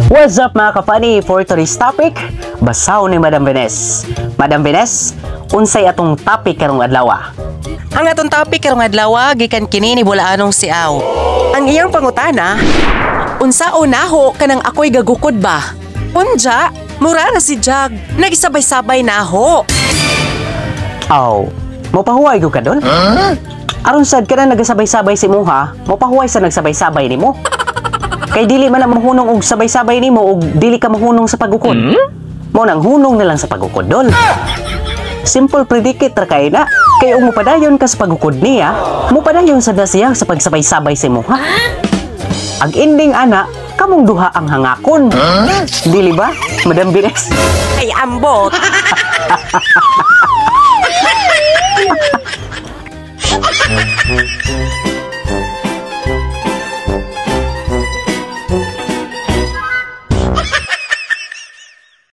What's up, mga ka-funny? For today's topic, basaw ni Madam Benes. Madam Benes, unsay atong topic karong adlaw? Ang atong topic karong adlaw gikan kini ni Bulaanong si Aw. Ang iyang pangutana, unsa o naho kanang ako'y gagukod ba? Unja, mura na si Jag, nagisabay-sabay naho. Aw, mopahuway gyud ka dol? Aron sad ka na nagasabay-sabay si muha, mopahuway sa nagsabay-sabay nimo. Kay dili man na mahunong og sabay-sabay nimo og dili ka mahunong sa pagukod. Mo nang hunong na lang sa pagukod, dol. Simple predicate ra kay na. Kay ug mopadayon ka sa pagukod niya, mopadayon sad na siya sa pagsabay-sabay sa imuha. Ang ending ana, kamong duha ang hangakon. Dili ba, Madam Bines? Ay ambot.